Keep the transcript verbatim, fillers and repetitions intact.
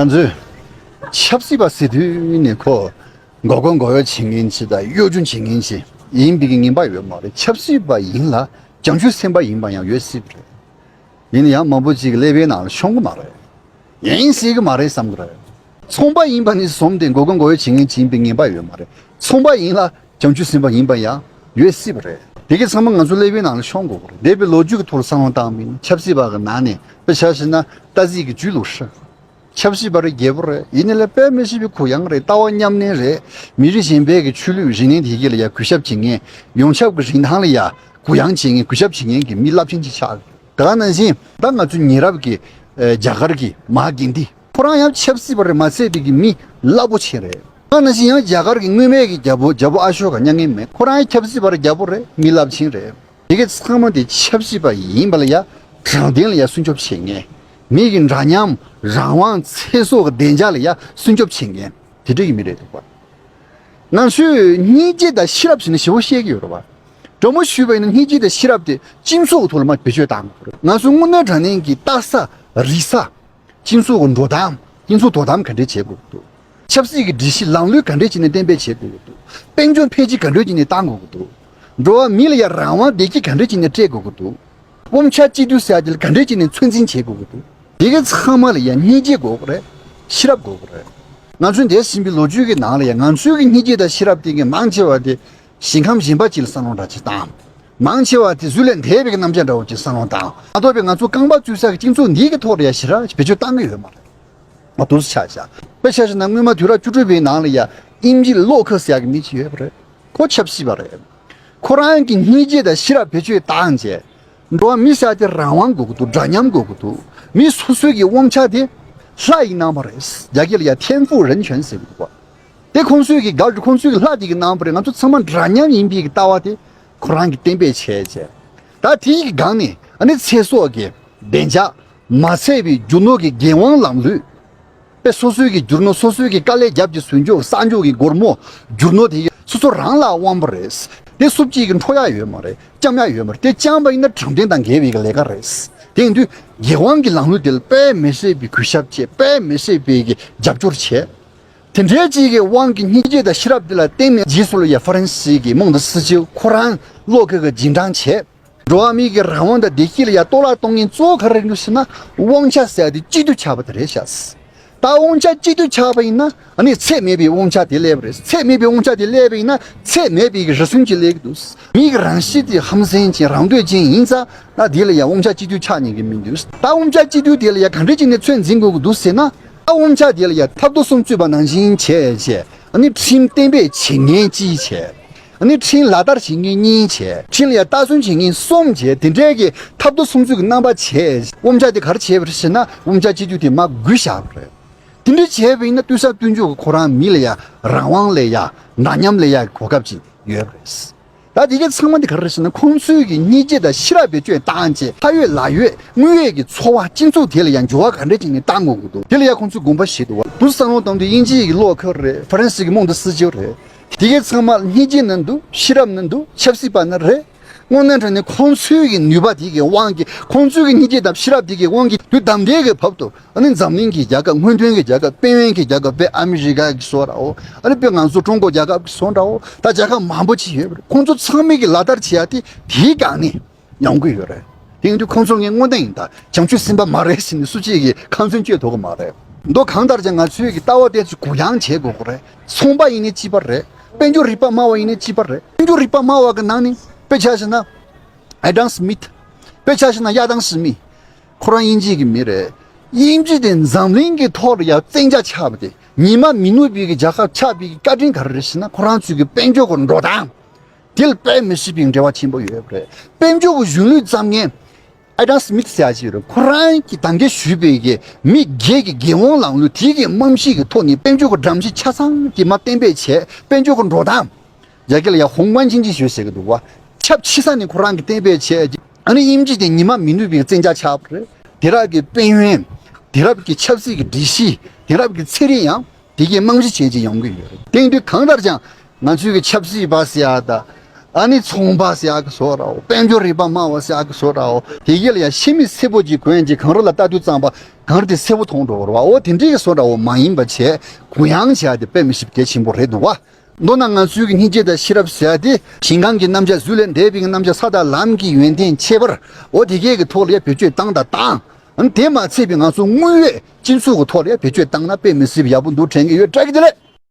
ང་ཚོས་ཆབ་སྲིད་པ་ཟེར་དུས་ནས་ཁོ་མགོ་སྐོར་མགོ་གཡོག་བྱེད་མཁན་ཅིག་དང་གཡོ་སྒྱུ་བྱེད་མཁན་ཅིག་ཡིན་པའི་གི་ངེས་པ་ཡོད་མ་རེད། ཆབ་སྲིད་པ་ཡིན་ལ་བྱང་ཆུབ་སེམས་དཔའ་ཡིན་པ་ཡང་ཡོད་སྲིད་པ་རེད། ཡིན་ན་ཡང་མང་པོ་ཅིག་ཀླད་པའི་ནང་ལ་ཤོང་གི་མ་རེད། ཡིན་སྲིད་གི་མ་རེད་བསམ་གི་རེད། ཚོང་པ་ཡིན་པ་ནས་བཟུང་སྟེ་མགོ་སྐོར་མགོ་གཡོག་བྱེད་མཁན་ཅིག་ཡིན་པའི་ངེས་པ་ཡོད་མ་རེད། ཚོང་པ་ཡིན་ལ་བྱང་ཆུབ་སེམས་དཔའ་ཡིན་པ་ཡང་ཡོད་སྲིད་པ་རེད། དེ་གའི་ཚང་མ་ང་ཚོ་ཀླད་པའི་ནང་ལ་ཤོང་དགོས་པ་རེད། འདས་པའི་ལོ་རྒྱུས་ཀྱི་ཐོག་ལ་བསམ་བློ་བཏང་བ་ཡིན་ན་ཆབ་སྲིད་པ་གི་ནང་ནས་དཔེ་ཆ་བཞག་ན་ཏཱ་སི་གི་ཇུས་ལུགས་ཧྲི། ཆབ་སྲིད་པ་རེད། རྒྱལ་པོ་རེད། ཡིན་ནའི་ལས་དཔེ་མི་སྲིད་པའི་གུ་ཡངས་རེད། ལྟ་བ་མཉམ་གནས་རེད། མི་རིགས་གཞན་པའི་གི་ཆོས་ལུགས་རིག་གནས་དེ་གའི་ལ་ཡ་གུས་ཞབས་བྱེད་མཁན། ཡོངས་ཁྱབ་ཀྱི་རིན་ཐང་ལ་ཡ་གུ་ཡངས་བྱེད་མཁན། གུས་ཞབས་བྱེད་མཁན་གྱི་མི་རླབས་ཆེན་ཅིག་ཆགས་ཡོད། དེ་ག་ནང་བཞིན་ད་ང་ཚོ་ཉེ་རབས་ཀྱི་ཨ་རྒྱ་གར་གྱི་མ་ཧཱ་གན་དྷི། ཁོ་རང་ཡང་ཆབ་སྲིད་པ་རེད་མ་ཚད་པའི་གི་མི་རླབས་པོ་ཆེ་རེད། དེ་ག་ནང་བཞིན་ཡང་རྒྱ་གར་གྱི་སྔོན་མའི་གི་རྒྱལ་པོ་རྒྱལ་པོ་ཨ་ཤོ་ཀ་མྱ་ངན་མེད། ཁོ་རང་ཡང་ཆབ་སྲིད་པ་རེད། རྒྱལ་པོ་རེད། མི་རླབས་ཆེན་རེད། དེ་གའི་ཚང་མ་དེ་ཆབ་སྲིད་པ་ཡིན་པ་ལ་ཡ་དྲང་བདེན་ལ་ཡ་སྲུང་སྐྱོབ་བྱེད་མཁན། མི་གི་འདྲ་མཉམ་རང་དབང་ཚེ་སྲོག་གི་བདེ་འཇགས་ལ་ཡ་སྲུང་སྐྱོབ་བྱེད་མཁན་དེ་འདྲ་གི་མི་རེད་འདུག་པ། ང་ཚོས་སྙིང་རྗེ་དང་ཤེས་རབ་ཟེར་ན་ཞེ་པོ་བཤད་ཀྱི་ཡོད་རེད་པ། དྲང་མོ་ཞུས་པ་ཡིན་ན་སྙིང་རྗེ་དང་ཤེས་རབ་དེ་སྤྱི་ཚོགས་ཀྱི་ཐོག་ལ་མར་བེད་སྤྱོད་བཏང་དགོས་རེད། ང་ཚོ་དངོས་གནས་དྲང་གནས་ཀྱི་ལྟ་ས་རིག་ས། སྤྱི་ཚོགས་ཀྱི་འགྲོ་སྟངས། སྤྱི་ཚོགས་དོ་དམ་ག་འདྲས་བྱེད་དགོས་ཀྱི་འདུག་ཆབ་སྲིད་ཀྱི་སྒྲིག་གཞི་ལམ་ལུགས་ག་འདྲས་བྱས་ནས་གཏན་འབེབས་བྱེད་དགོས་ཀྱི་འདུག་དཔལ་འབྱོར་འཕེལ་རྒྱས་ག་འདྲས་བྱས་ནས་གཏང་དགོས་ཀྱི་འདུག་འགྲོ་བ་མི་ལ་ཡ་རང་དབང་བདེ་སྐྱིད་ག་འདྲས་བྱས་ནས་སྤྲད་དགོས་ཀྱི་འདུག་དབང་ཆ་གཅིག་སྡུད་ཟེར་ཡ་དེ་ལ་ག་འདྲས་བྱས་ནས་ཚོད་འཛིན་བྱེད་དགོས་ཀྱི་འདུག་དེ་གའི་ཚང་མ་ལ་ཡ་སྙིང་རྗེ་དགོས་ཀྱི་རེད། ཤེས་རབ་དགོས་ཀྱི་རེད། ང་ཚོའི་འདས་ཟིན་པའི་ལོ་རྒྱུས་ཀྱི་ནང་ལ་ཡ་ང་ཚོའི་གི་སྙིང་རྗེ་དང་ཤེས་རབ་དེ་གའི་མང་ཆེ་བ་དེ་ཞིང་ཁམས་གཞན་པ་ཅིག་ལ་བསམ་བློ་འདྲ་ཅིག་བཏང་། མང་ཆེ་བ་དེ་གཟུགས་ལས་འདས་པའི་གི་རྣམ་གཞག་འདྲ་བོ་ཅིག་བསམ་བློ་བཏང་། མ་གཏོགས་པའི་ང་ཚོ་རྐང་པ་བཙུགས་ས་གི་སྤྱི་ཚོགས་འདིའི་གི་ཐོག་ལ་ཡ་ཞེ་དྲག་བེད་སྤྱོད་བཏང་གི་ཡོད་མ་རེད། མ་འདུག་ཆ་བཞག་དཔེ་ཆ་བཞག་ན་སྔོན་མ་དུས་རབས་བཅུ་དྲུག་པའི་ནང་ལ་ཡ་དབྱིན་ཇི་ལོ་ཁི་ཟེར་ཡ་གི་མི་ཅིག་ཡོད་པ་རེད། ཁོ་ཆབ་སྲིད་པ་རེད། ཁོ་རང་གི་སྙིང་རྗེ་དང་ཤེས་རབ་བེད་སྤྱོད་བཏང་བྱས། འགྲོ་བ་མི་ཟེར་ཡ་དེ་རང་དབང་དགོས་ཀྱི་འདུག་འདྲ་མཉམ་དགོས་ཀྱི་འདུག་མི་སོ་སོའི་གི་དབང་ཆ་དེ་ལྷ་ཡིས་གནང་བ་རེད། རྒྱ་སྐད་ལ་ཡ་天赋人权ཟེར་གྱི་འདུག་པ། དེ་ཁོང་ཚོའི་གི་དགའ་རུ་ཁོང་ཚོའི་གི་ལྷ་དེ་གིས་གནང་བ་རེད། ང་ཚོ་ཚང་མ་འདྲ་མཉམ་ཡིན་པའི་གི་ལྟ་བ་དེ་ཁོ་རང་གིས་གཏན་འབེབས་བྱས་བྱས། ད་དེའི་གི་སྒང་ནས་ཨ་ནི་ཚེ་སྲོག་གི་བདེ་འཇགས་མ་ཚད་པའི་རྒྱུ་ནོར་གྱི་འགན་དབང་ལམ་ལུགས། དཔེ་སོ་སོའི་གི་རྒྱུ་ནོར་སོ་སོའི་གི་དཀའ་ལས་རྒྱབ་ཀྱི་ཟུར་འཇོག་གསར་འཇོག་གི་སྒོར་མོ་རྒྱུ་ནོར་དེ་སོ་སོ་རང་ལ་དབང་པོ་རེད། དེ་སུ་གཅིག་གིས་འཕྲོག་ཡ་ཡོད་མ་རེད། བཅོམ་ཡ་ཡོད་མ་རེད། དེ་བཅོམ་པ་ཡིན་ན་དྲང་བདེན་དང་འགལ་བའི་གི་ལས་ཀ་རེད། དེ་ཡིན་དུས་འགན་དབང་གི་ལམ་ལུགས་དེ་ལ་དཔེ་མི་སྲིད་པའི་གུས་ཞབས་བྱེད། དཔེ་མི་སྲིད་པའི་གི་རྒྱབ་སྐྱོར་བྱེད། དེ་འདྲའི་ཅིག་གི་དབང་གི་སྙིང་རྗེ་དང་ཤེས་རབ་དེ་ལ་བརྟེན་ནས་རྗེས་སུ་ལ་ཡ་ཧྥ་རན་སི་གི་མོང་ཏུ་སི་ཅིའུ་ཁོ་རང་ལོ་ཁི་གི་རྗེས་འབྲང་བྱས། འགྲོ་བ་མིའི་གི་རང་དབང་དང་བདེ་སྐྱིད་ལ་ཡ་གཏོར་བརླག་གཏོང་མཁན་གཙོ་བོ་ག་རེ་རེད་འདུག་ཟེར་ན། དབང་ཆ་ཟེར་ཡ་དེ་གཅིག་སྡུད་ཆགས་པ་དེ་རེད་ཤག་ད་དབང་ཆ་གཅིག་སྡུད་ཆགས་པ་ཡིན་ན་ཨ་ནི་ཚད་མེད་པའི་དབང་ཆ་དེ་སླེབས་པ་རེད། ཚད་མེད་པའི་དབང་ཆ་དེ་སླེབས་པ་ཡིན་ན་ཚད་མེད་པའི་གི་རེ་ཟུང་ཅིག་སླེབས་ཀྱི་འདུག་མིའི་གི་རང་གཤིས་དེ་ཧམ་སེམས་ཅན་རང་འདོད་ཅན་ཡིན་ཙང་ན་དེ་ལ་ཡ་དབང་ཆ་གཅིག་སྡུད་ཆགས་ཉན་གི་མི་འདུག་ད་དབང་ཆ་གཅིག་སྡུད་དེ་ལ་ཡ་ག་འདྲ་ཅིག་ནས་ཚོད་འཛིན་དགོས་ཀྱི་འདུག་ཟེར་ན། ད་དབང་ཆ་དེ་ལ་ཡ་ཐབ་རྡོ་གསུམ་བཙུགས་པ་ནང་བཞིན་བྱས་བྱས། ཨ་ནི་ཁྲིམས་གཏན་འབེབས་བྱེད་མཁན་གཅིག་བྱས། ཨ་ནི་ཁྲིམས་ལག་བསྟར་བྱེད་མཁན་གཉིས་བྱས། ཁྲིམས་ལ་ཡ་ལྟ་སྲུང་བྱེད་མཁན་གསུམ་བྱས། དེ་འདྲའི་གི་ཐབ་རྡོ་གསུམ་བཙུགས་ཀྱི་རྣམ་པ་བྱས། དབང་ཆ་དེ་ག་རེ་བྱས་པ་རེད་ཟེར་ན། དབང་ཆ་གཅིག་སྡུད་དེ་མར་བགོས་བཞག་པ་རེད། དེ་འདྲ་བྱས་པ་ཡིན་ན་ལྟོས་ས་ལྟོས་འཇོག་གི་ཁོ་རང་མི་ལ་ཡ་རང་དབང་ལ་ཡ་འདྲ་མཉམ་ལ་ཡ་གོ་སྐབས་ཅིག་ཡོད་པ་རེད། ད་དེ་གའི་ཚང་མ་འདི་ག་རེ་རེད་ཟེར་ན། ཁོང་ཚོའི་གི་སྙིང་རྗེ་དང་ཤེས་རབ་བེད་སྤྱོད་བཏང་བྱས། ཁ་ཡོད་ལག་ཡོད་དངོས་ཡོད་ཀྱི་འཚོ་བ་སྤྱི་ཚོགས་དེ་ལ་ཡང་འགྱུར་བ་ག་འདྲ་ཅིག་ནས་བཏང་དགོས་ཀྱི་འདུག་དེ་ལ་ཡང་ཁོང་ཚོས་དགོངས་པ་བཞེས་འདུག་བ། དུ་བསམ་བློ་བཏང་དུས་དབྱིན་ཇི་ཡི་གི་ལོ་ཁོ་རེད། ཧྥ་རན་སི་གི་མོང་ཏུ་སི་ཅིའུ་རེད། དེ་གའི་ཚང་མ་སྙིང་རྗེ་ནི་འདུག་ཤེས་རབ་ནི་འདུག་ཆབ་སྲིད་པ་ནི་རེད། དངོས་གནས་དྲང་གནས་ཁོང་ཚོའི་གི་ནུས་པ་དེ་གི་དབང་གིས། ཁོང་ཚོའི་གི་སྙིང་རྗེ་དང་ཤེས་རབ་དེ་གི་དབང་གིས་དུས་དམ་དེ་གི་བབ་ཏུ། ཨ་ནི་འཛམ་གླིང་གི་རྒྱལ་ཁབ། སྔོན་ཐོན་གྱི་རྒྱལ་ཁབ། དཔལ་ཡོན་གྱི་རྒྱལ་ཁབ། དཔེ་ཨ་མི་རི་ཀ་གི་བཟོ་འདྲ་བོ། ཨ་ནི་དཔེ་ང་ཚོ་ཀྲུང་གོ་རྒྱལ་ཁབ་ཀྱི་བཟོ་འདྲ་བོ། ད་རྒྱལ་ཁབ་མང་པོ་ཅིག་ཡོད་པ་རེད། ཁོང་ཚོ་ཚང་མས་ཀྱི་ལག་བསྟར་བྱེད་ཡ་དེ་དེའི་སྒང་ནས་ཡོང་གི་ཡོད་རེད། དེ་ཡིན་དུས་ཁོང་ཚོ་ངས་དངོས་གནས་ཡིན་ད་བྱང་ཆུབ་སེམས་དཔའ་མ་རེད་ཟེར་ནས་སུ་གཅིག་གིས་ཁ་མཚོན་གཅོད་ཐུབ་ཀྱི་མ་རེད། མདོ་གང་ལྟར་ཀྱང་ང་ཚོའི་གི་ལྟ་བ་དེ་ཚོ་གུ་ཡངས་བྱེད་དགོས་ཀྱི་རེད། ཚོང་པ་ཡིན་ནའི་གཅིག་པ་རེད། དཔལ་འབྱོར་རིག་པ་སྨྲ་བ་ཡིན་ནའི་གཅིག་པ་རེད། དཔལ་འབྱོར་རིག་པ་སྨྲ་བ་གི་ནང་ནས་དཔེ་ཆ་བཞག་ན། ཨེ་ཌམ་སྨིཐ། དཔེ་ཆ་བཞག་ན་ཡ་དང་སི་མི། ཁོ་རང་དབྱིན་ཇི་གི་མི་རེད། དབྱིན་ཇི་དེ་འཛམ་གླིང་གི་ཐོག་ལ་ཡ་བཙན་རྒྱལ་ཆགས་པ་དེ། ཉི་མ་མི་ནུབ་པའི་གི་རྒྱལ་ཁབ་ཆགས་པའི་གི་བཀའ་དྲིན་ག་རེ་རེད་ཟེར་ན། ཁོ་རང་ཚོའི་གི་དཔལ་འབྱོར་གི་འགྲོ་སྟངས་དེ་ལ་དཔེ་མི་སྲིད་པའི་འབྲེལ་བ་ཆེན་པོ་ཡོད་པ་རེད། དཔལ་འབྱོར་གི་གཞུང་ལུགས་བརྩམས་མཁན་ཨེ་ཌམ་སྨིཐ་ཟེར་ཡ་ཅིག་ཡོད་རེད། ཁོ་རང་གིས་ད་གིན་ཞུས་པའི་གི་མི་སྒེར་གྱི་འགན་དབང་ལམ་ལུགས་དེ་གི་རྨང་གཞི་གི་ཐོག་ནས་དཔལ་འབྱོར་གི་སྒྲོམ་གཞི་ཆ་ཚང་དེ་མར་གཏན་འབེབས་བྱས། དཔལ་འབྱོར་གི་འགྲོ་སྟངས། རྒྱ་སྐད་ལ་ཡ་ཧུང་ཝན་ཆིང་ཅི་ཞུ་ཟེར་གི་འདུག་བ། ཆབས་ཆེ་ས་ནས་ཁོ་རང་གིས་གཏན་འབེབས་བྱས། ཨ་ནི་དབྱིན་ཇི་དེ་ཉི་མ་མི་ནུབ་པའི་བཙན་རྒྱལ་ཆགས་པ་རེད། དེང་རབས་ཀྱི་དཔལ་ཡོན། དེང་རབས་ཀྱི་ཆབ་སྲིད་ཀྱི་སྒྲིག་གཞི། དེང་རབས་ཀྱི་ཚན་རིག་ཡང་དེ་གའི་རྨང་གཞི་བྱས་ཀྱི་ཡོང་གི་ཡོད་རེད། དེ་ཡིན་དུས་གང་ལྟར་ཀྱང་ང་ཚོའི་གི་ཆབ་སྲིད་པ་ཟེར་ཡ་ད། ཨ་ནི་ཚོང་པ་ཟེར་ཡ་གི་བཟོ་འདྲ་བོ། དཔལ་འབྱོར་རིག་པ་སྨྲ་བ་ཟེར་ཡ་གི་བཟོ་འདྲ་བོ། དེ་གའི་ལ་ཡ་ཤི་མི་སེར་པོ་ཅིག་གོན་ཅིག་གངས་རི་ལ་ལྟ་དུས་ཙམ་པ། གངས་རི་དེ་སེར་པོ་མཐོང་འགྲོ་བ་རེད་བ། འོ་དེ་འདྲའི་བཟོ་འདྲ་བོ་མ་ཡིན་པ་བྱས། གུ་ཡངས་བྱས་ཏེ་དཔེ་མི་སྲིད་གལ་ཆེན་པོ་རེད་འདུག་བ། མདོར་ན་ང་ཚོའི་གི་སྙིང་རྗེ་དང་ཤེས་རབ་ཟེར་ཡ་དེ་ཞིང་ཁམས་ཀྱི་རྣམ་གཞག་གཟུགས་ལས་འདས་པའི་གི་རྣམ་གཞག་ས་དང་ལམ་གྱི་ཡོན་ཏན་ཁྱད་པར། འོ་དེ་གའི་གི་ཐོག་ལ་ཡ་བེད་སྤྱོད་བཏང་དང་བཏང་། དེ་མ་ཚད་པའི་ང་ཚོ་དངོས་ཡོད་སྤྱི་ཚོགས་ཀྱི་ཐོག་ལ་ཡ་བེད་སྤྱོད་བཏང་ན་དཔེ་མི་སྲིད་པའི་ཡག་པོ་འདུག་དྲན་གྱི་ཡོད། བཀྲ་ཤིས་བདེ་ལེགས།